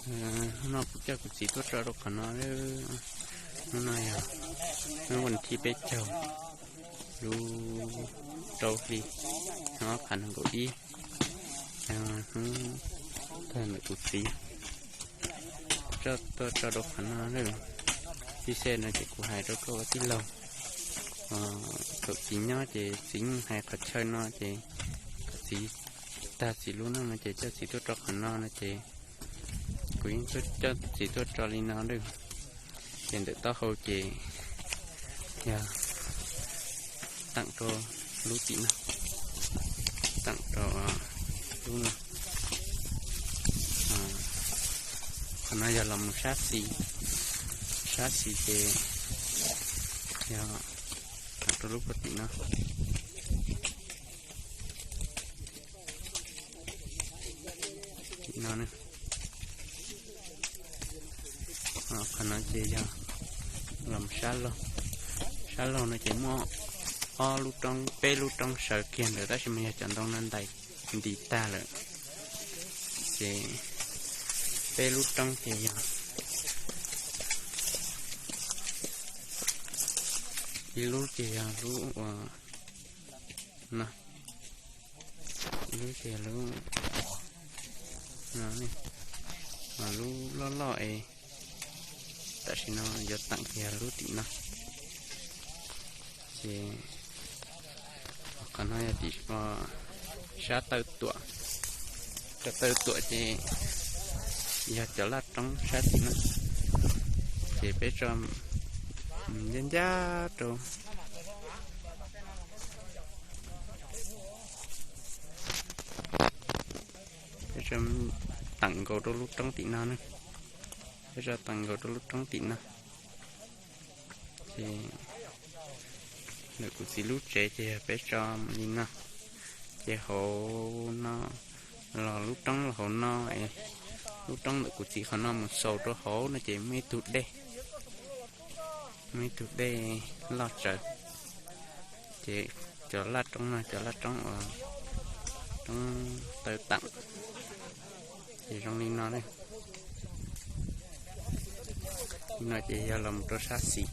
Hnub no kuv coj kuv txiv tuaj tso rau qhov no. Hnub no yog hnub vas thib peb caug lub rau hli ob phav nees nkaum ib. Hnub tag ntawm kuv txiv coj tuaj tso rau qhov no lawm. Tib xeeb no ces kuv hais rau koj ua tij laug, thaum txiv nyob ces txiv yeej hais qhov chaw no ces txiv tag txiv lub neej no ces coj txiv tuaj tso qhov no no ces kuv yeej coj txiv tuaj tso li no lawm. Ces ntawm taub hau ces yog teem rau lub tim no, teem rau lub no. Qhov no yog los mus sab xis, sab xis ces yog teem rau lub puag tim no. Tim no, qhov no ces yog los sab laug. Sab laug no ces muaj ob lub roob peb lub roob sawv kiag ntawd tab sis mas yog cov ntoo no ntais nti tag lawm. Ces peb lub roob ces yog ib lub ces yog lub uas no, ib lub ces lub no, lub loj loj es tam sim no yuav teem ces yog lub tim no. Ces qhov no yog tim sab taw tuam, cov taw tuam ces yog cov laj roob sab tim no. Ces peb tso ncaj ncaj rau, peb tso teem nkaus rau lub roob tim no na, peb tso teem nkaus rau lub roob tim no. Ces ntawm kuv txiv lub tsev ces yog peb tso li no, ces hauv no los lub roob los hauv no, lub roob ntawm kuv txiv qhov no mus xaus rau hauv no ces muaj ib tug dej, muaj ib tug dej loj tsawv. Ces cov laj roob no cov laj roob uas roob taw teem ces zoo li no. Li no ces yog los rau sab xis.